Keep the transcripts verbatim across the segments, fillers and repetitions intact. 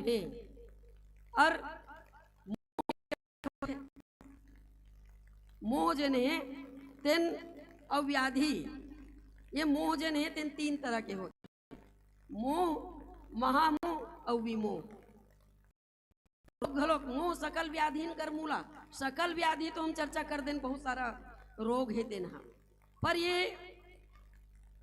हे। और मोह जेन हे, तेन अउ व्याधि, ये मोह जेन हे, तेन तीन तरह के होथे। मोह, महामोह अउ विमोह। रोग घलोक, मोह सकल व्याधिन कर मूला। सकल व्याधि तो हम चर्चा कर देन, बहुत सारा रोग हे तेन ह। पर ये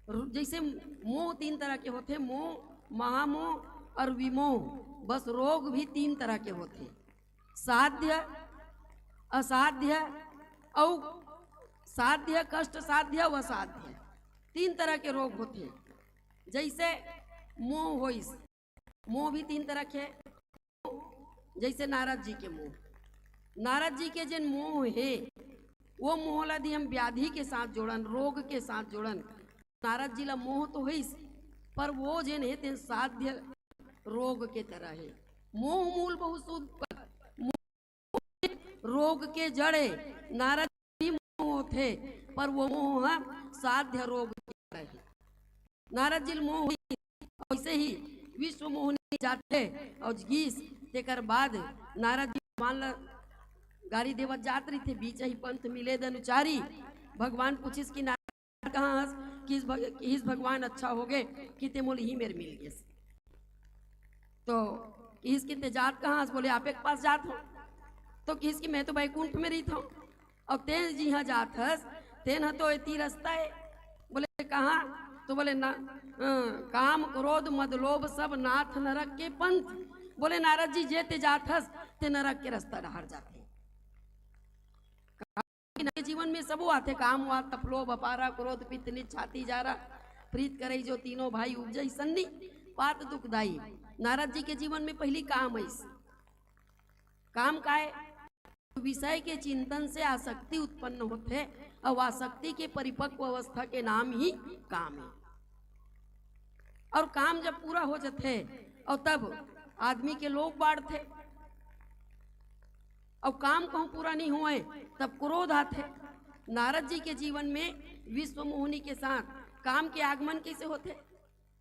र-, जैसे मोह तीन तरह के होथे, मोह, महामोह और विमोह। बस रोग भी तीन तरह के होथे, साध्य, असाध्य, अउ साध्य, कष्ट साध्य अउ असाध्य, तीन तरह के रोग होथे। जैसे मोह होइस, मोह भी तीन तरह के, जैसे नारद जी के मोह, नारद जी के जेन मोह हे, वो मोह ला यदि हम व्याधि के साथ जोड़न, रोग के साथ जोड़न, नारद जी ला मोह तो होइस, पर वो जेन हे, तेन साध्य रोग के तरह हे। मोह मूल बहुसुध पर, मोह रोग के जड़ हे। नारद जी मोह होथे, पर वो मोह ह साध्य रोग के जड़ हे। नारद जी ल मोह होइस, वैसे ही विश्व मोहिनी जाथे अउ गिस, तेकर बाद नारद जी भगवान ल गारी देवत जात रहिथे, बीच ही पंथ मिले दनुचारी। भगवान पूछिस कि नारद कहाँ हस? किस भग-, किस भगवान अच्छा होगे कि ते मोल इही मेर मिल गेस। तो किस कि ते जात कहाँ हस? बोले, आपे के पास जात हँव। तो किस कि मैं तो बैकुंठ में रहित हँव। अब तेन जिहाँ जात हस, तेन ह तो एती रस्ता हे। बोले, कहाँ? तो बोले, ना, अ, काम, क्रोध, मद, लोभ सब नाथ नरक के पंथ। बोले, नारद जी, जे ते जात हस, ते नरक के रस्ता डहार जाथे। जीवन में सबो आथे, काम, वात, तप, लोभ, अपारा, क्रोध, पित्त, निच, छाती, जारा, प्रीत करई जो तीनों भाई, उपजई सन्नी, पात दुखदाई। नारद जी के जीवन में पहली काम आइस। काम काय? विषय के चिंतन से आसक्ति उत्पन्न होथे, अउ आसक्ति के परिपक्व अवस्था के नाम ही काम हे। अउ काम जब पूरा हो जथे, अउ तब आदमी के लोभ बाढ़थे, अउ काम कहूँ पूरा नहीं होए, तब क्रोध आथे। नारद जी के जीवन में विश्व मोहिनी के साथ काम के आगमन कैसे होथे?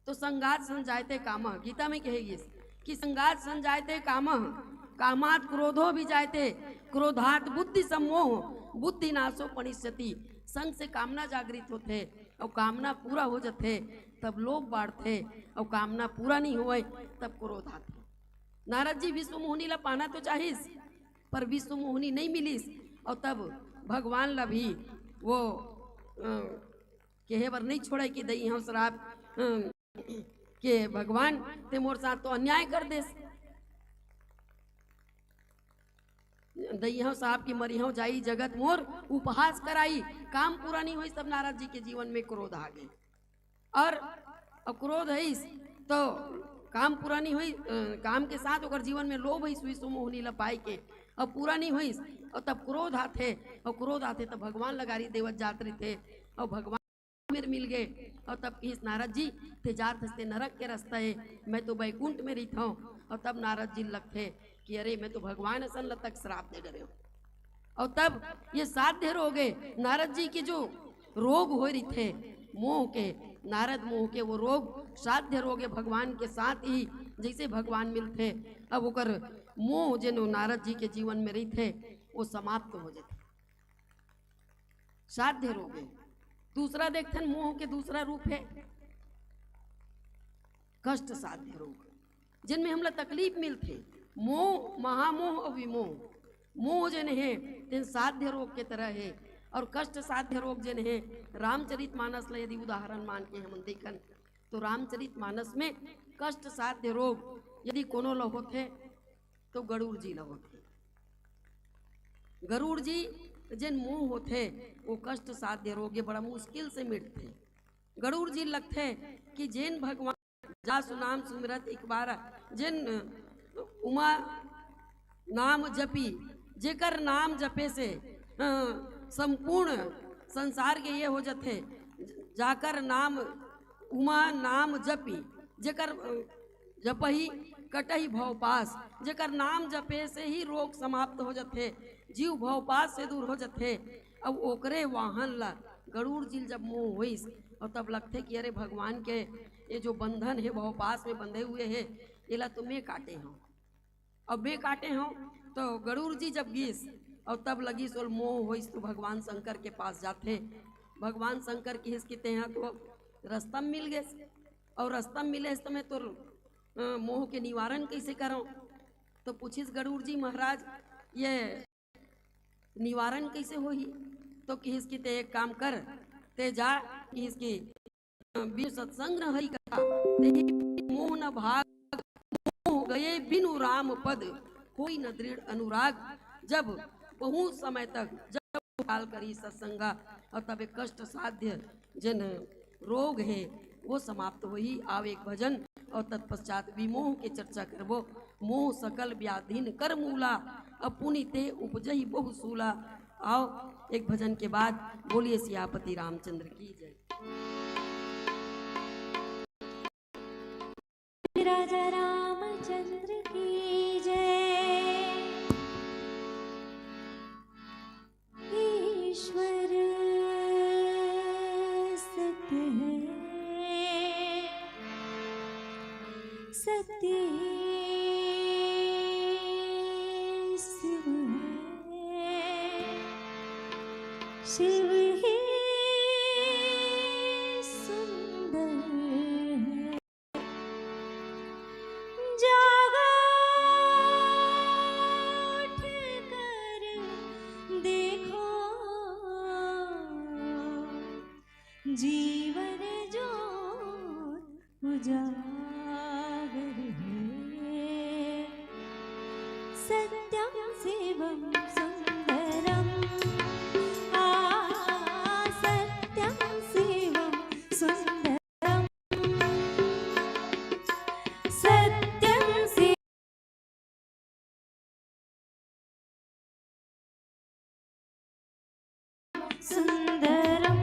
तो संगात संजायते कामः, गीता में कहे गिस कि संगात संजायते कामः, कामात क्रोधो भी जायते, क्रोधात बुद्धि सम्मोह, बुद्धि नाशो पणिष्यति। संग से कामना जागृत होथे, अउ कामना पूरा हो जथे, तब लोभ बाढ़थे, अउ कामना पूरा नहीं होए, तब क्रोध आथे। नारद जी विश्व मोहिनी ला पाना तो चाहिस, पर विश्व मोहिनी नहीं मिलिस, अउ तब भगवान ला भी वो, अ, केहे बर नहीं छोड़े कि दई हव श्राप, अ, के भगवान ते मोर साथ तो अन्याय कर देस। दई हव श्राप कि मरी हव जाई जगत मोर उपहास कराई। काम पूरा नहीं होइस, तब नारद जी के जीवन में क्रोध आ गे। अउ, अउ क्रोध होइस तो काम पूरा नहीं होइस, अ, काम के साथ ओकर जीवन में लोभ होइस, विश्व मोहिनी ला पाए के, अउ पूरा नहीं होइस, अउ तब क्रोध आथे, अउ क्रोध आथे तब भगवान ला गारी देवत जात रहिथे, अउ भगवान मेर मिल गे, अउ तब किहिस, नारद जी, ते जात हस ते नरक के रस्ता हे, मैं तो बैकुंठ में रहित हव। अउ तब नारद जी लगथे कि अरे, मैं तो भगवान असन ल तक श्राप दे डरे हव। अउ तब ये साध्य रोग हे, नारद जी के जो रोग होय रहिथे मोह के, नारद मोह के वो रोग साध्य रोग हे, भगवान के साथ ही जैसे भगवान मिलथे, अब ओकर मोह जेन नारद जी के जीवन में रहिथे, वो समाप्त हो जाथे। साध्य रोग हे। दूसरा देखथन, मोह के दूसरा रूप हे कष्ट साध्य रोग, जिनमें हमला तकलीफ मिलथे। मोह, महामोह अउ विमोह। मोह जेन हे, तेन साध्य रोग के तरह हे, अउ कष्ट साध्य रोग जेन हे, रामचरित मानस ला यदि उदाहरण मान के हमन देखन, तो रामचरित मानस में कष्ट साध्य रोग यदि कोनो ल होथे, तो गरुड़ जी ल होथे। गरुड़ जी जेन मोह होथे, वो कष्ट साध्य रोग ये बड़ा मुश्किल से मिटथे। गरुड़ जी लगथे कि जेन भगवान जासु नाम सुमिरत एक बार, जेन उमा नाम जपी, जेकर नाम जपे से, अ, संपूर्ण संसार के ये हो जथे, जाकर नाम उमा नाम जपी, जेकर, अ, जपही कटही भवपास, जेकर नाम जपे से ही रोग समाप्त हो जथे, जीव भवपास से दूर हो जथे। अब ओकरे वाहन ला गरुड़ जी ल जब मोह होइस, अउ तब लगथे कि अरे भगवान के ये जो बंधन हे, भवपास में बंधे हुए हे, एला तो मैं काटे हव। अउ मैं काटे हंव। तो गरुड़ जी जब गिस अउ तब लगिस ओल मोह होइस, तो भगवान शंकर के पास जाथे। भगवान शंकर किहिस कि तेहा तो रस्ता म मिल गेस, अउ रस्ता म मिलेस तो मैं तोर, अ, मोह के निवारण कइसे करंव? तो पूछिस गरुड़ जी, महाराज, ये निवारण कइसे होही? तो किहिस कि ते एक काम कर, ते जा, किहिस कि बिनु सत्संग न हरि कथा, ते मोह न भाग, मोह गए बिनु राम पद, होई न दृढ़ अनुराग। जब बहुत समय तक जब काल करी सत्संगा, अउ तब एक कष्ट साध्य जेन रोग हे, वो समाप्त होही। आव एक भजन अउ तत्पश्चात विमोह के चर्चा करबो। मोह सकल व्याधिन कर मूला, अपुनि ते उपजही बहु सूला। आव एक भजन के बाद बोलिए सियापति रामचंद्र की जय। राजा रामचंद्र की जय। ईश्वर सत्य है, सत्य ही शिव है, शिव ही सुंदर है। जागो उठ कर देखो, जीवन ज्योत उजागर है। सत्यम शिवम सुंदरम, आ, सत्यम शिवम सुंदरम। सत्यम शिवम सुंदरम,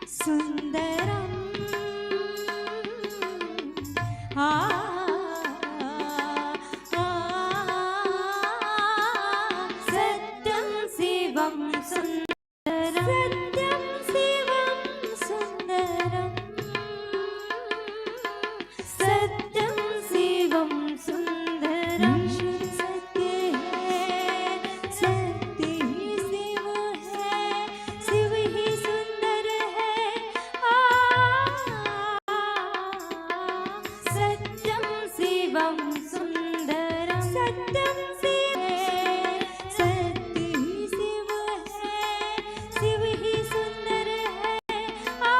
सुंदरम। आ, आ, आ, सत्यम शिवम सुंदरम। सत्यम शिवम सुंदरम, सत्यम शिवम सुंदरम। ईश्वर सत्य है, सत्य ही शिव है, शिव ही सुंदर है। आ, सत्यम शिवम सुंदरम, सत्यम शिव है, सत्य ही शिव है, शिव ही सुंदर है। आ,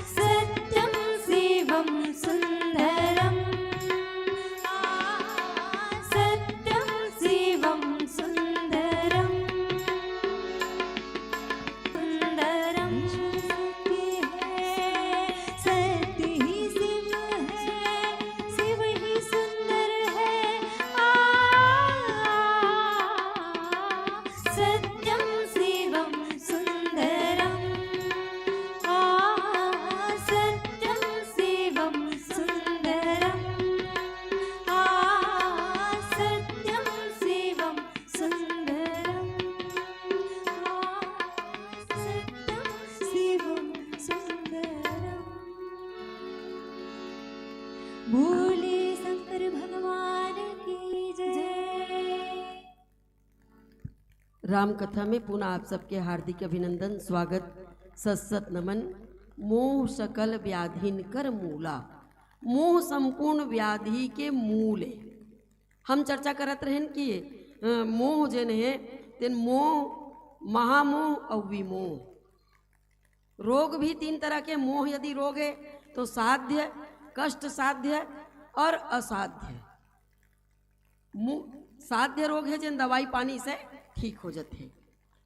सत्यम शिवम सुंदरम, आ, सत्यम शिवम सुंदरम। सुंदरम। सत्य है, सत्य ही शिव है, शिव ही सुंदर है। आ, सत्यम शिवम सुंदरम। आ, सत्यम शिवम सुंदरम। आ, सत्यम शिवम सुंदरम, आ, सत्यम शिवम सुंदरम। बोले शंकर भगवान की जय। राम कथा में पुनः आप सबके हार्दिक अभिनंदन, स्वागत, सत सत नमन। मोह सकल व्याधिन कर मूला, मोह संपूर्ण व्याधि के मूल है। हम चर्चा करत रहेन कि, अ, मोह जेन हे, तेन मोह, महामोह अउ विमोह। रोग भी तीन तरह के, मोह यदि रोग हे, तो साध्य, कष्ट साध्य और असाध्य। मु-, साध्य रोग हे, जेन दवाई पानी से ठीक हो जाथे।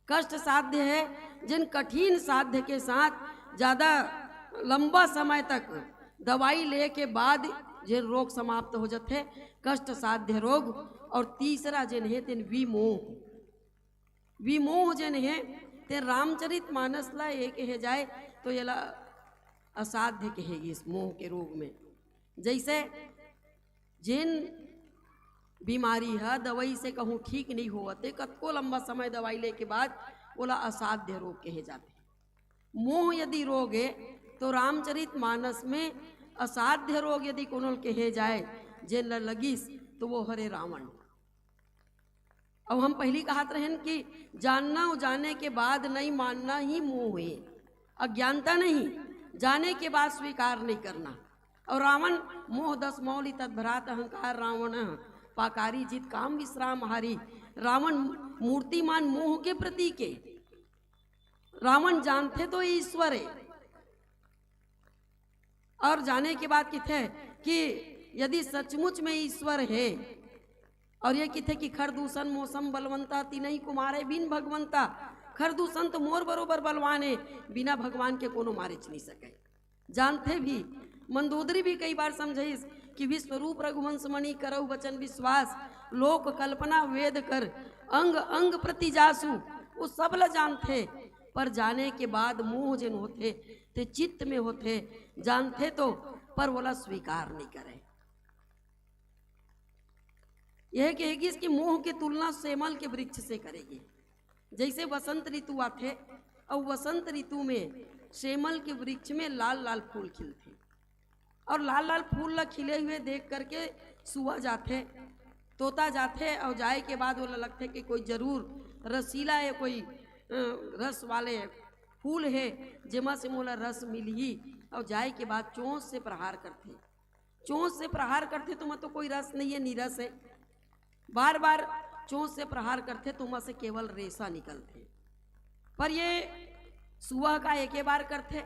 कष्ट साध्य हे, जेन कठिन साध्य के साथ ज्यादा लंबा समय तक दवाई ले के बाद जेन रोग समाप्त हो जाथे, कष्ट साध्य रोग। और तीसरा जेन हे, तेन विमोह। विमोह जेन हे, तेन रामचरित मानस ला ये कहे जाए, तो येला असाध्य कहे गिस मोह के रोग में। जैसे जेन बीमारी ह दवाई से कहूँ ठीक नहीं होवत हे, कतको लंबा समय दवाई ले के बाद ओला असाध्य रोग कहे जाथे। मोह यदि रोग हे, तो रामचरित मानस में असाध्य रोग यदि कोनो ल कहे जाए, जेन ल लगिस, तो वो हरे रावण। अब हम पहिली कहत रहेन कि जानना अउ जाने के बाद नहीं मानना ही मोह हे, अज्ञानता नहीं, जाने के बाद स्वीकार नहीं करना। अउ रावण मोह दस मौली तद्भरात अहंकार रावण पाकारी जित काम विश्राम हारी। रावण मूर्तिमान मोह के प्रतीक हे। रावण जानथे तो ईश्वर हे, और जाने के बाद किथे कि यदि सचमुच में ईश्वर हे, और ये किथे कि खरदूषण मौसम बलवंता, तीनही कुमारे बिन भगवंता। खरदूषण तो मोर बरोबर बलवान हे, बिना भगवान के कोनो मारेच नहीं सके। जानथे भी, मंदोदरी भी कई बार समझाइस कि विश्वरूप रघुवंश मणि करहु वचन विश्वास, लोक कल्पना वेद कर अंग अंग प्रति जासु। वो सब ल जानथे, पर जाने के बाद मोह जेन होथे, ते चित्त में होथे, जानथे तो, पर वोला स्वीकार नहीं करे। यह कहे गिस कि मोह के तुलना सेमल के वृक्ष से करे गे। जैसे वसंत ऋतु आथे, अउ वसंत ऋतु में सेमल के वृक्ष में लाल लाल फूल खिलथे, और लाल लाल फूल ला खिले हुए देख करके सुआ जाथे, तोता जाथे, और जाए के बाद वोला लगथे कि कोई जरूर रसीला हे, कोई, अ, रस वाले फूल हे, जेमा से मोला रस मिलही, और जाए के बाद चोंच से प्रहार करथे। चोंच से प्रहार करथे, तो ओमा तो कोई रस नहीं हे, नीरस हे। बार बार चोंच से प्रहार करथे, तो ओमा से केवल रेशा निकलथे। पर ये सुआ का एके बार करथे,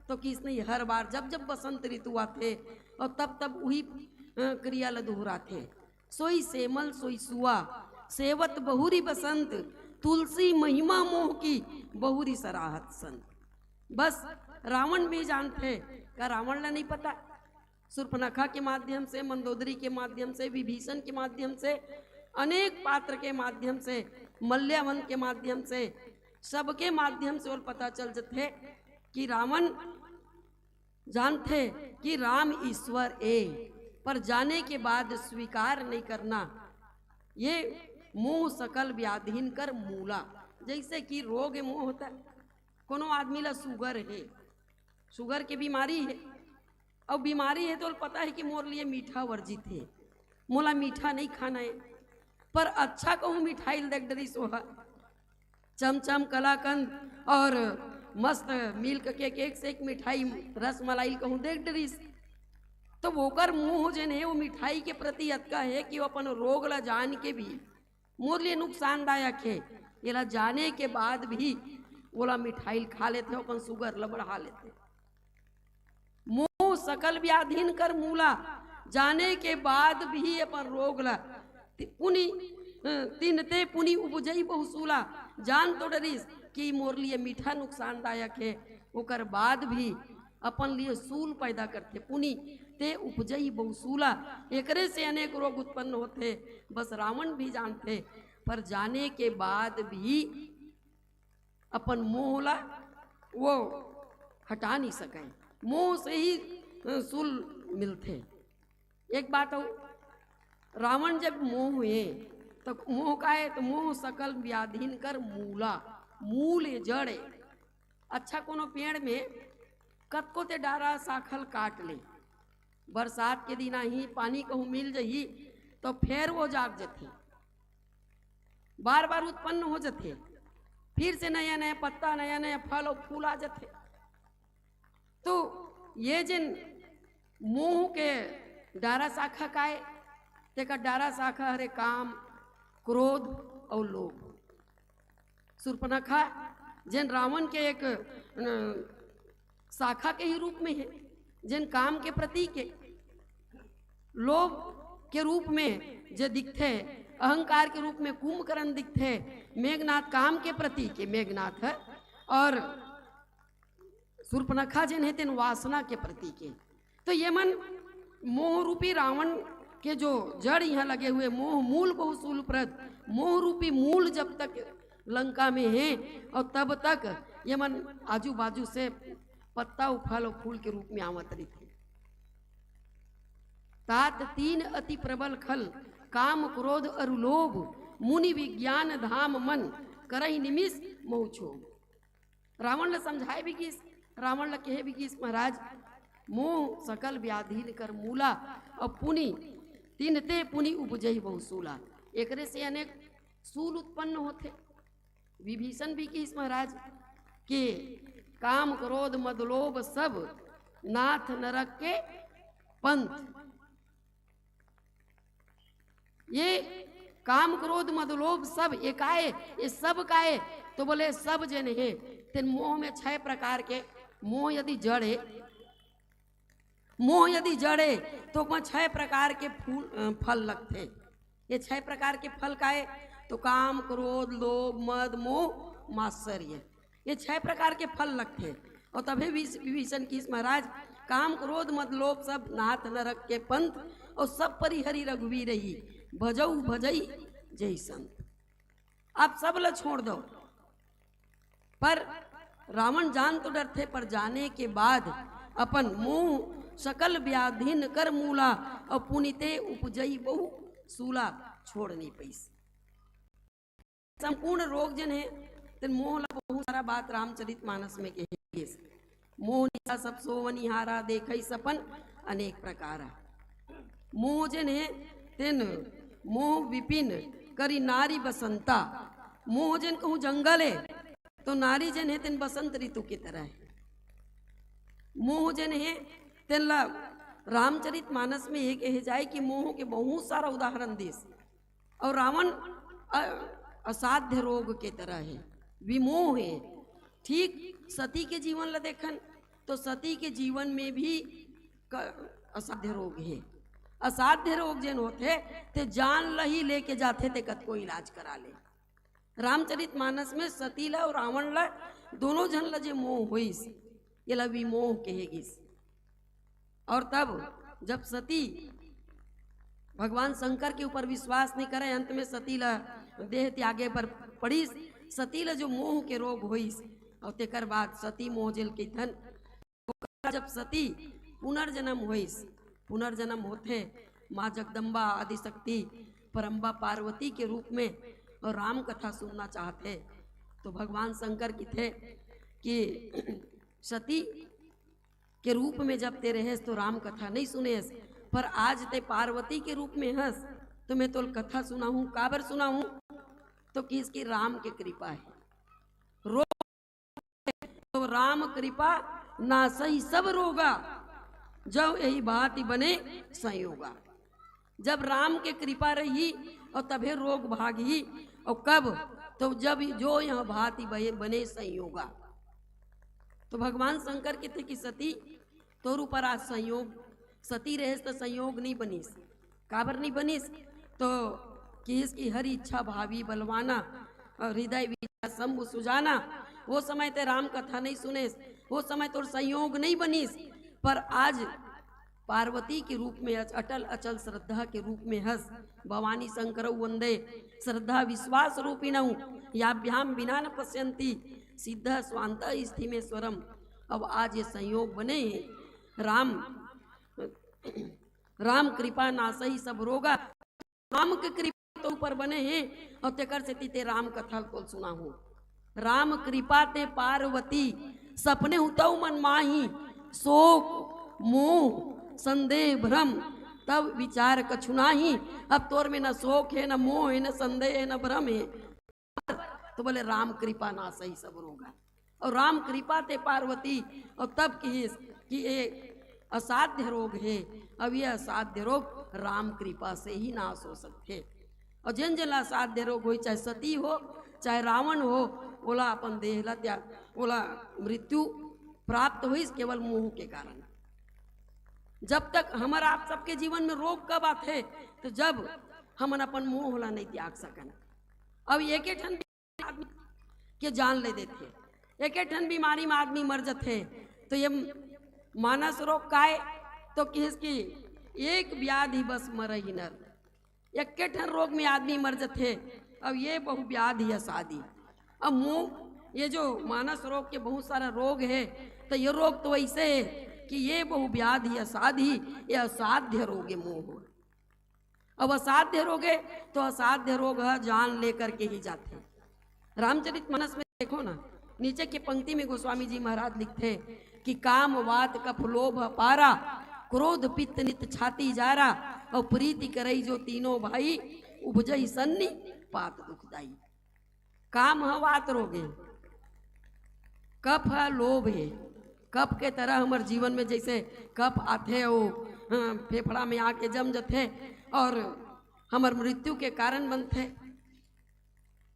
तो किस नहीं, हर बार जब जब बसंत ऋतु आथे, और तब तब वही, अ, क्रिया ल दोहराथे। सोई सेमल सोई सुआ, सेवत बहुरी बसंत, तुलसी महिमा मोह की बहुरी सराहत संत। बस रावण भी जानथे, का रावण ला नहीं पता? शूर्पणखा के माध्यम से, मंदोदरी के माध्यम से, विभीषण के माध्यम से, अनेक पात्र के माध्यम से, मल्यावंत के माध्यम से, सबके माध्यम से ओला पता चल जथे कि रावण जानथे कि राम ईश्वर ए, पर जाने के बाद स्वीकार नहीं करना, ये मोह सकल व्याधिन कर मूला। जैसे कि रोग मोह होता है, कोनो आदमी ला सुगर हे, सुगर के बीमारी हे, अउ बीमारी हे तो ओला पता हे कि मोर लिए मीठा वर्जित हे, मोला मीठा नहीं खाना हे, पर अच्छा कहूँ मिठाई ल देख डरिस ओहा, चमचम, कलाकंद और मस्त मिल्क केक, एक से एक मिठाई, रसमलाई कहूँ देख डरिस, तो ओकर मोह जेन हे, वो मिठाई के प्रति अतका हे कि वो अपन रोग ला जान के भी मोर लिए नुकसानदायक हे, एला जाने के बाद भी ओला मिठाई ल खा लेथे, अपन सुगर ला बढ़ा लेथे। मोह सकल व्याधिन कर मूला, जाने के बाद भी अपन रोग ला ति-, पुनि, अ, तिनते पुनि उपजई बहुसूला। जान तो डरिस कि मोर लिए मीठा नुकसानदायक हे, ओकर बाद भी अपन लिए सूल पैदा करथे, पुनि ते उपजई बहुसूला। एकरे से अनेक रोग उत्पन्न होथे। बस रावण भी जानथे, पर जाने के बाद भी अपन मोह ला वो हटा नहीं सके। मोह से ही, अ, सूल मिलथे। एक बात अउ, रावण जब मोह हुए, तो मोह का हे? तो मोह सकल व्याधिन कर मूला, मूल हे, जड़ हे। अच्छा, कोनो पेड़ में कतको ते डारा शाखा ल काट ले, बरसात के दिन आही, पानी कहूँ मिल जही, तो फेर वो जाग जथे, बार बार उत्पन्न हो जथे, फिर से नया नया पत्ता, नया नया फल अउ फूल आ जथे। तो ये जेन मोह के डारा शाखा काय, तेकर डारा शाखा हरे काम, क्रोध अउ लोभ। शूर्पणखा जेन रावण के एक, अ, शाखा के ही रूप में हे, जेन काम के प्रतीक हे, लोभ के रूप में जे दिखथे, अहंकार के रूप में कुंभकर्ण दिखथे, मेघनाथ काम के प्रतीक हे, मेघनाथ हे, और शूर्पणखा जेन हे तेन वासना के प्रतीक हे। तो ये मन मोह रूपी रावण के जो जड़ यहाँ लगे हुए, मोह मूल बहुसूल प्रद, मोह रूपी मूल जब तक लंका में हे और तब तक ये मन आजू बाजू से पत्ता अउ फल अउ फूल के रूप में आवत रहिथे। तात तीन अति प्रबल खल, काम क्रोध अरु लोभ, मुनि विज्ञान धाम मन, करहि निमिष मोह क्षोभ। रावण ला समझाए भी गिस, रावण ला कहे भी गिस, महाराज, मोह सकल व्याधिन कर मूला, अउ पुनि तिनते पुनि उपजही बहु सूला। एकरे से अनेक सूल उत्पन्न होथे। विभीषण भी किहिस महाराज के काम क्रोध मद लोभ सब नाथ नरक के पंथ। ये काम क्रोध मद लोभ सब ये काय, ये सब काय? तो बोले सब जेन हे तेन मोह में छह प्रकार के। मोह यदि जड़ हे, मोह यदि जड़ हे तो ओमा छह प्रकार के फूल, अ, फल लगथे। ये छह प्रकार के फल काय? तो काम क्रोध लोभ मद मोह मात्सर्य, ये छह प्रकार के फल लगथे। अउ तभे विष-, विभीषण किहिस महाराज, काम क्रोध मद लोभ सब नाथ नरक के पंथ, अउ सब परिहरी रघुवीर ही, भजऊ भजई जई संत। आप सब ल छोड़ दो, पर रावण जान तो डरथे, पर जाने के बाद अपन मोह सकल व्याधिन कर मूला, अउ पुनिते उपजई बहु सूला छोड़ नहीं पइस। संपूर्ण रोग जेन हे तेन मोह ला बहुत सारा बात रामचरित मानस में कहे गिस। मोह निशा सब सोवनिहारा, देखई सपन अनेक प्रकारा। मोह जेन हे तेन मोह विपिन करी नारी बसंता। मोह जेन कहूँ जंगल हे तो नारी जेन हे तेन बसंत ऋतु के तरह हे। मोह जेन हे तेन ला रामचरित मानस में ये कहे जाए कि मोह के बहुत सारा उदाहरण दिस। अउ रावण अ-, असाध्य रोग के तरह हे, विमोह हे। ठीक सती के जीवन ला देखन तो सती के जीवन में भी क-, असाध्य रोग हे। असाध्य रोग जेन होथे ते जान ल ही लेके जाथे, ते कतको इलाज करा ले। रामचरित मानस में सती ला अउ रावण ला, दोनों झन ला जे मोह होइस, येला विमोह कहे गिस। अउ तब जब सती भगवान शंकर के ऊपर विश्वास नहीं करे, अंत में सती ला देह त्यागे पर पड़िस। सती ला जो मोह के रोग होइस, अउ तेकर बाद सती मोह जेल कहिथन, जब सती पुनर्जन्म होइस, पुनर्जन्म होथे, माँ जगदम्बा आदिशक्ति परम्बा पार्वती के रूप में अउ राम कथा सुनना चाहथे, तो भगवान शंकर कहिथे कि सती के रूप में जब ते रहेस तो राम कथा नहीं सुनेस, पर आज ते पार्वती के रूप में हस तो मैं तोल कथा सुनाहूँ। काबर सुनाहूँ? तो किहिस कि राम के कृपा हे। रो तो राम कृपा नासही सब रोगा, जब यही भांति बने संयोगा। जब राम के कृपा रही अउ तभे रोग भागही। अउ कब? तो जब जो यह भांति बने, बने संयोगा। तो भगवान शंकर कहिथे कि सती तोर ऊपर आज संयोग, सती रहेस त संयोग नहीं बनिस। काबर नहीं बनिस? तो किहिस कि हरि इच्छा भावी बलवाना, अउ हृदय विद्या शंभु सुजाना। वो समय ते राम कथा नहीं सुनेस, वो समय तोर संयोग नहीं बनिस, पर आज पार्वती के रूप में अच-, अटल अचल श्रद्धा के रूप में हस। भवानी शंकर वंदे श्रद्धा विश्वास रूपिणौ, याभ्याम विना न पश्यंती सिद्ध स्वांत स्थिमेश्वरम। अब आज ये संयोग बने हे, राम, राम कृपा नासही सब रोगा। राम के कृपा तो ऊपर बने हे, अउ तेकर सेती ते राम कथा ल तोल सुनाहूँ। राम कृपा ते पार्वती, सपने हूँ तव मन माही, शोक मोह संदेह भ्रम, तब विचार कछु नाही। अब तोर में न शोक हे, न मोह हे, न संदेह हे, न भ्रम हे। तो बोले, राम कृपा नासही सब रोगा। अउ राम कृपा ते पार्वती, अउ तब किहिस कि ये असाध्य रोग हे। अब ये असाध्य रोग राम कृपा से ही नाश हो सकथे। अउ जेन जेन ला असाध्य रोग होही, चाहे सती हो, चाहे रावण हो, ओला अपन देह ला त्याग, ओला मृत्यु प्राप्त होइस केवल मोह के कारण। जब तक हमर आप सबके जीवन में रोग कब आथे, तो जब हमन अपन मोह ला नहीं त्याग सकन। अब एके ठन आदमी के जान ले देथे, एके ठन बीमारी में आदमी मर जथे। तो ये मानस रोग काय? तो किहिस कि एक व्याधि बस मरहि नर, एके ठन रोग में आदमी मर जथे। अब ये बहु व्याधि असाधी। अब मोह, ये जो मानस रोग के बहुत सारा रोग हे, तो ये रोग तो ऐसे हे कि ये बहु व्याधि असाधी, ये असाध्य रोग हे मोह। अब असाध्य रोग हे, तो असाध्य रोग ह जान लेकर के ही जाथे। रामचरित मानस में देखो ना, नीचे के पंक्ति में गोस्वामी जी महाराज लिखथे कि काम वात कफ लोभ अपारा, क्रोध पित्त नित छाती जारा, अउ प्रीति करई जो तीनों भाई, उपजई सन्नी पात दुखदाई। काम ह वात रोग हे, कफ ह लोभ हे। कफ के तरह हमर जीवन में जैसे कफ आथे, वो, हाँ, फेफड़ा में आके जम जथे और हमर मृत्यु के कारण बनथे।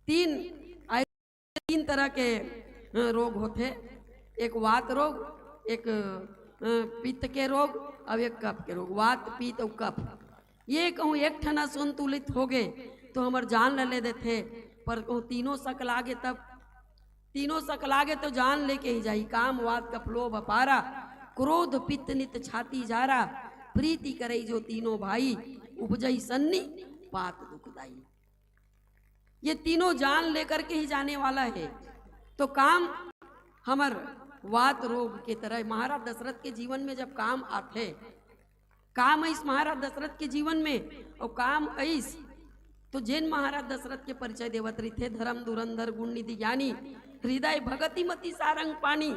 तीन, तीन तरह के, हाँ, रोग होथे। एक वात रोग, एक, हाँ, पित्त के रोग, और एक कफ के रोग। वात, पित्त और कफ, ये कहूँ एक ठन असंतुलित होगे तो हमर जान ल ले देथे, पर कहूँ तीनों सकलागे तब, तीनों सकलागे तो जान लेके ही जाही। काम वात कफ लोभ अपारा, क्रोध पित्त नित छाती जारा, प्रीति करई जो तीनों भाई, उपजई सन्नी पात दुखदाई। ये तीनों जान लेकर के ही जाने वाला है। तो काम हमर वात रोग के तरह महाराज दशरथ के जीवन में जब काम आथे, काम अइस महाराज दशरथ के जीवन में, और काम अइस तो जेन महाराज दशरथ के परिचय देवत रहिथे, धर्म धुरंधर गुण निधि ज्ञानी, हृदय भगति मति सारंग पानी।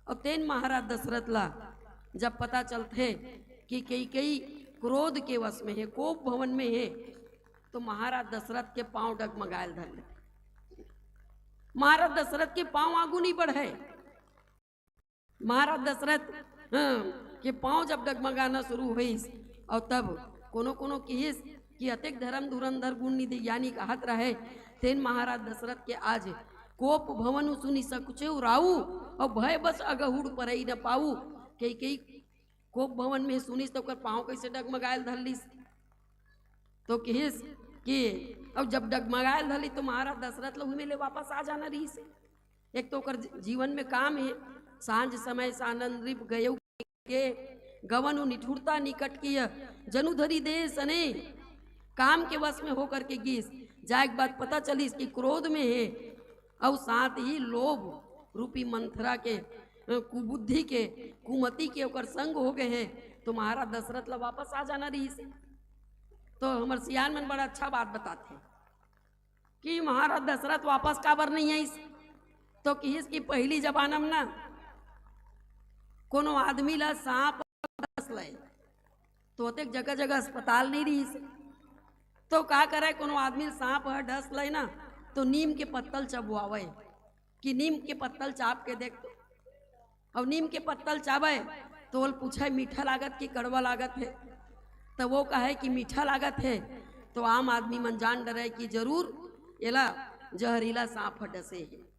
और तेन महाराज दशरथ ला जब पता चलथे कि कैकेयी क्रोध के वश में हे, कोप भवन में हे, तो महाराज दशरथ के पांव डगमगायल धर ले। महाराज दशरथ के पांव आगू नहीं बढ़े। महाराज दशरथ, हाँ, के पांव जब डगमगाना शुरू होइस, और तब कोनो कोनो किहिस कि अतेक धर्म धुरंधर गुण निधि ज्ञानी कहत रहे, तेन महाराज दशरथ के आज कोप भवन सुनि सकुचेउ राऊ, और भय बस अगहुड़ परई न पाऊ। कैकेयी कोप भवन में सुनिस तो ओकर पांव कैसे डगमगायल धर लिस। तो किहिस कि अब जब डगमगायल धर लिस तो महाराज दशरथ ला उही में ले वापस आ जाना रहिस। एक तो ओकर जी-, जीवन में काम हे, सांझ समय सानन रिप गयउ के गवन निठुरता निकट किय, जनु धरि देह सने। काम के वश में होकर के गिस, जाए के बाद पता चलिस कि क्रोध में हे, अउ साथ ही लोभ रूपी मंथरा के, अ, कुबुद्धि के, कुमति के ओकर संग हो गए हे, तो महाराज दशरथ ला वापस आ जाना रहिस। तो हमर सियान मन बड़ा अच्छा बात बताथे कि महाराज दशरथ वापस काबर नहीं आइस। तो किहिस कि पहली जमाना में ना कोनो आदमी ला सांप डस ले, तो ओतेक जगह जगह अस्पताल नहीं रहिस। तो का करे, कोनो आदमी सांप ह डस ले ना, तो नीम के पत्तल चबवावे कि नीम के पत्तल चाब के देख तो। अब नीम के पत्तल चाबे तो ओल पूछे, "मीठा लागत कि कड़वा लागत हे?" तो वो कहे कि मीठा लागत हे, तो आम आदमी मन जान डरे कि जरूर एला जहरीला सांप ह डसे हे।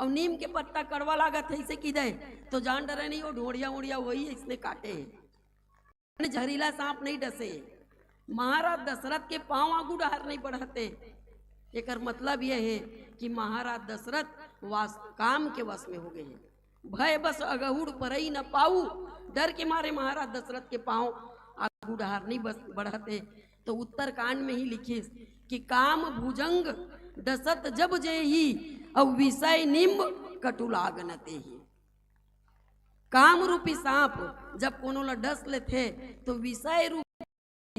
अब नीम के पत्ता कड़वा लागत हे, इसे कि दे, तो जान डरे नहीं, वो ढोड़िया उड़िया वही इसने काटे हे। जहरीला सांप नहीं डसे। महाराज दशरथ के पांव आगू डहर नहीं बढ़ते। एकर मतलब यह है कि महाराज दशरथ वास-, काम के वश में हो गए हैं। भय बस अगहुड़ परई न पाऊ, डर के मारे महाराज दशरथ के पांव आगू डहर नहीं बस बढ़ते। तो उत्तरकांड में ही लिखिस कि काम भुजंग डसत जब जेही, अउ विषय निम्ब कटु लाग न तेही। काम रूपी सांप जब कोनो ला डस लेथे, तो विषय रूपी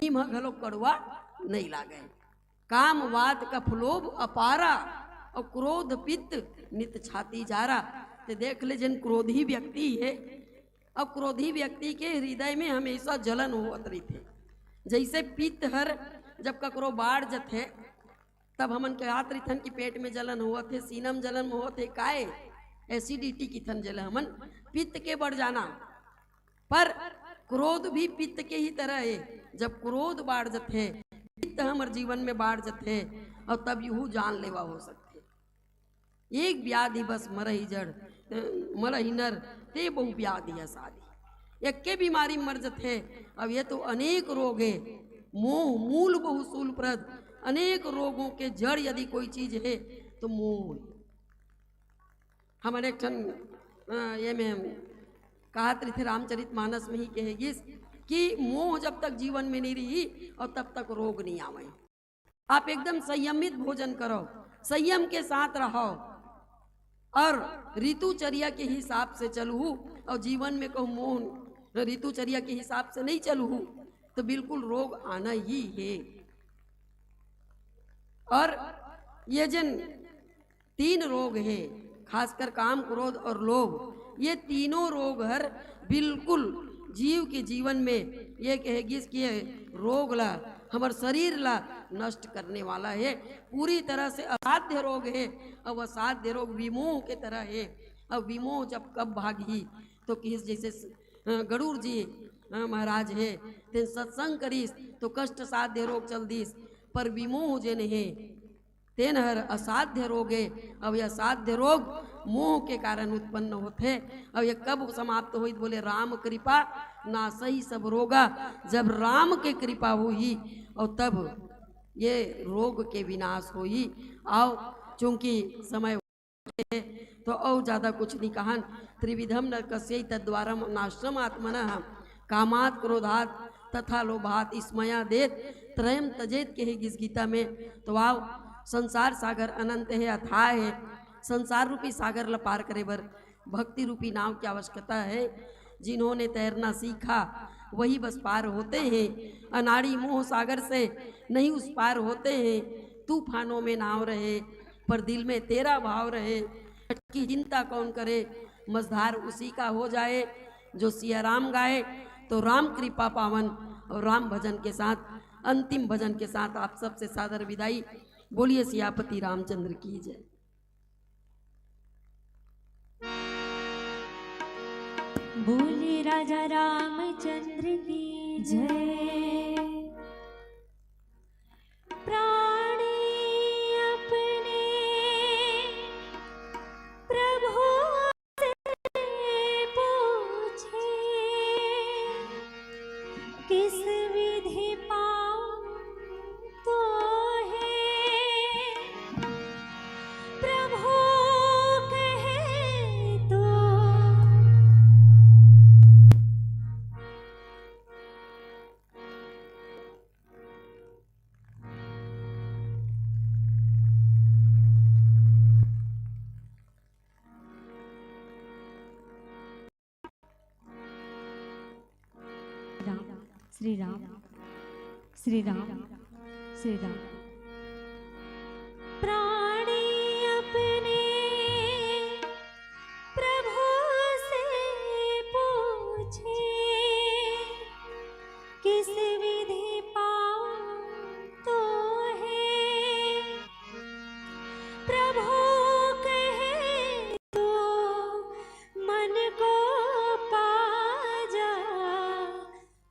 नीम ह घलो कड़वा नहीं लागे। काम वात कफ लोभ अपारा, और क्रोध पित्त नित छाती जारा। ते देख ले, जेन क्रोधी व्यक्ति हे, अब क्रोधी व्यक्ति के हृदय में हमेशा जलन होत रहिथे। जैसे पित्त हर जब ककरो बाढ़ जथे, तब हमन कहत रहिथन कि पेट में जलन होवत हे, सीना में जलन होवत हे, काहे? एसिडिटी किथन, जेला हमन पित्त के बढ़ जाना। पर क्रोध भी पित्त के ही तरह हे। जब क्रोध बाढ़ जथे, पित्त हमर जीवन में बाढ़ जथे, और तब यहू जानलेवा हो सकथे। एक व्याधि बस मरही जड़, मरही नर, ते बहु व्याधि असाधि। एक्के बीमारी मर जथे। अब ये तो अनेक रोग हे। मोह मूल बहु शूल प्रद। अनेक रोगों के जड़ यदि कोई चीज हे, तो मोह हे। हमर एक ठन, अ, ये में कहत रहिथे, रामचरित मानस में ही कहे गिस कि मोह जब तक जीवन में नहीं रही और तब तक रोग नहीं आवे। आप एकदम संयमित भोजन करो, संयम के साथ रहो और ऋतुचर्या के हिसाब से चलहू, और जीवन में कहूँ मोह ऋतुचर्या के हिसाब से नहीं चलहू, तो बिल्कुल रोग आना ही है। और ये जिन तीन रोग हे, खासकर काम, क्रोध और लोभ, ये तीनों रोग हर बिल्कुल जीव के जीवन में ये कहे गिस कि ये रोग ला, हमर शरीर ला नष्ट करने वाला हे, पूरी तरह से असाध्य रोग हे। अब असाध्य रोग विमोह के तरह हे। अब विमोह जब कब भागही, तो किस जैसे स-, अ, गरुड़ जी, अ, महाराज हे, तेन सत्संग करिस तो कष्ट साध्य रोग चल दिस, पर विमोह जेन हे, तेन हर असाध्य रोग हे। अब ये असाध्य रोग मोह के कारण उत्पन्न होथे। अब ये कब समाप्त होई? बोले, "राम कृपा नासही सब रोगा।" जब राम के कृपा होही और तब ये रोग के विनाश होही। आओ, चूंकि समय हे, तो अउ ज्यादा कुछ नहीं कहन। "त्रिविधम नरकस्यैतद्वारम नाशनमात्मनः, कामात् क्रोधात् तथा लोभात् स्मयादेत त्रयम त्यजेत" कहे गिस गीता में। तो आओ, संसार सागर अनंत हे, अथाह हे। संसार रूपी सागर ल पार करे बर भक्ति रूपी नाव की आवश्यकता है। जिन्होंने तैरना सीखा, वही बस पार होते हैं। अनाड़ी मोह सागर से नहीं उस पार होते हैं। तूफानों में नाव रहे, पर दिल में तेरा भाव रहे। की चिंता कौन करे, मझधार उसी का हो जाए। जो सिया राम गाए, तो राम कृपा पावन और राम भजन के साथ, अंतिम भजन के साथ आप सबसे सादर विदाई। बोलिए सियापति रामचंद्र की जय। बोले राजा रामचंद्र की जय। प्राण अपने प्रभु से पूछे, किस विधि पाऊं तो है प्रभु कहे तो। राम, श्री राम, श्री राम, श्री राम। प्राणी अपने प्रभु से पूछे, किस विधि पाऊं तो है प्रभु कहे तो, मन को पा जा,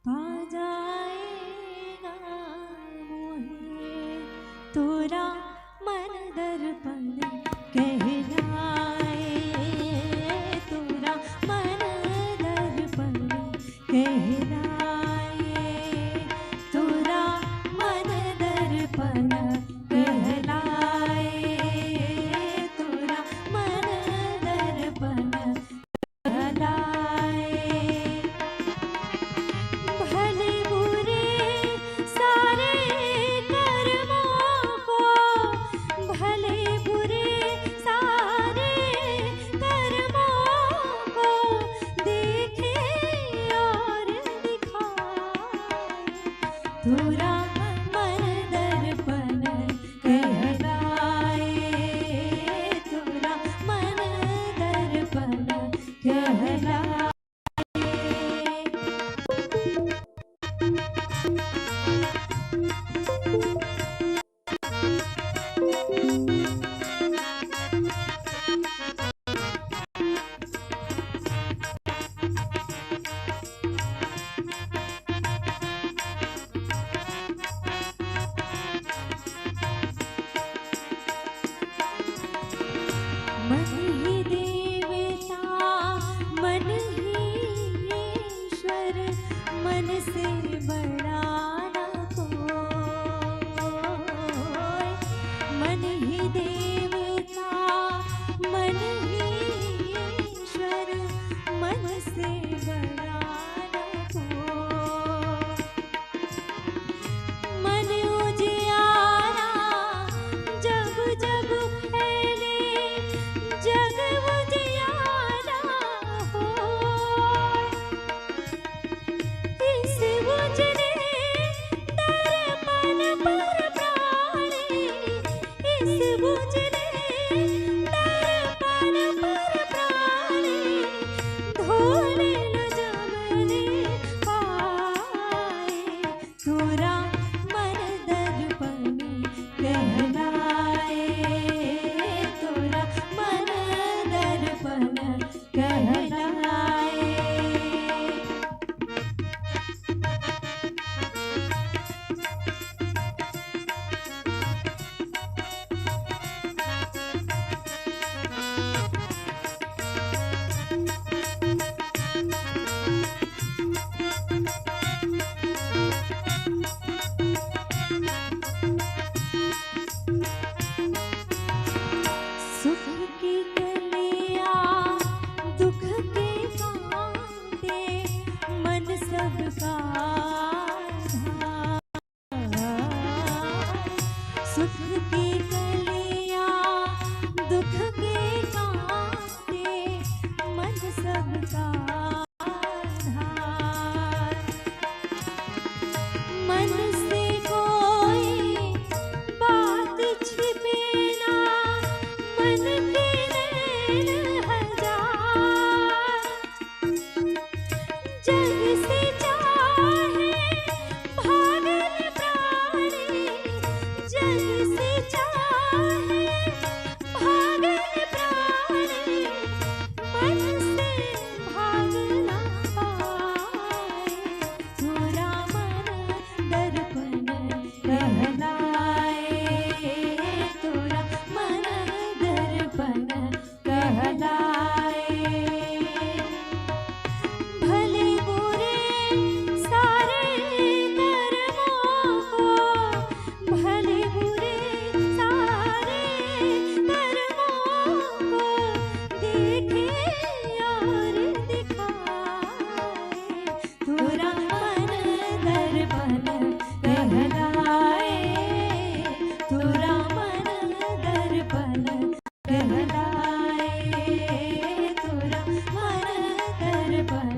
पा जाएगा मोहे। तोरा मन दर्पण कहलाए, तोरा मन दर्पण कहलाए, तोरा मन दर्पण कहलाए, तोरा मन दर्पण कहलाए। भले बुरे सारे कर्मों को, भले बुरे सारे कर्मों को देखे और दिखाए। तोरा मन दर्पण कहलाए, तोरा मन दर्पण कहलाए। मन ही देवता, मन ही ईश्वर, मन से बड़ा ना कोई। मन ही देवता, मन ही ईश्वर, मन से बड़ा ना कोई। मन उजियारा जग जग फैले, जग उजियारा हो। इस उजले तोरा मन दर्पण कहलाए, तोरा मन दर्पण कहलाए। सुख की कलिया दुख के कांटे, मन सबका धार। सुख की कलिया दुख के कांटे, मन सबका धार। मन से कोई बात छिपे ना, मन के नैन हजार। जग से चाहे भागल प्राणी, जग से चाहे भागल प्राणी, मन से भाग ना पाए। तोरा मन दर्पण कहलाए, तोरा मन दर्पण कहलाए। भले बुरे सारे कर्मों को, भले बुरे सारे कर्मों को देखे और दिखाए। तोरा मन दर्पण कहलाए, तोरा मन दर्पण कहलाए, तोरा मन दर्पण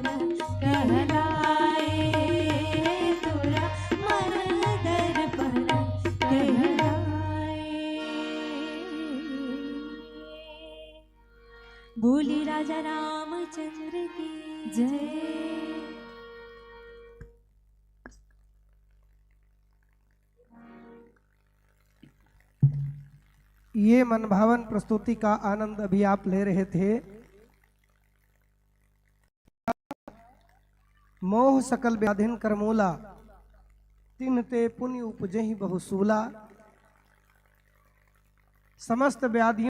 कहलाए, तोरा मन दर्पण कहलाए। बोली राजा रामचंद्र की जय। ये मनभावन प्रस्तुति का आनंद अभी आप ले रहे थे। मोह सकल व्याधिन कर मूला, तिन्ह ते पुनि उपजहि बहुसूला। समस्त व्याधियों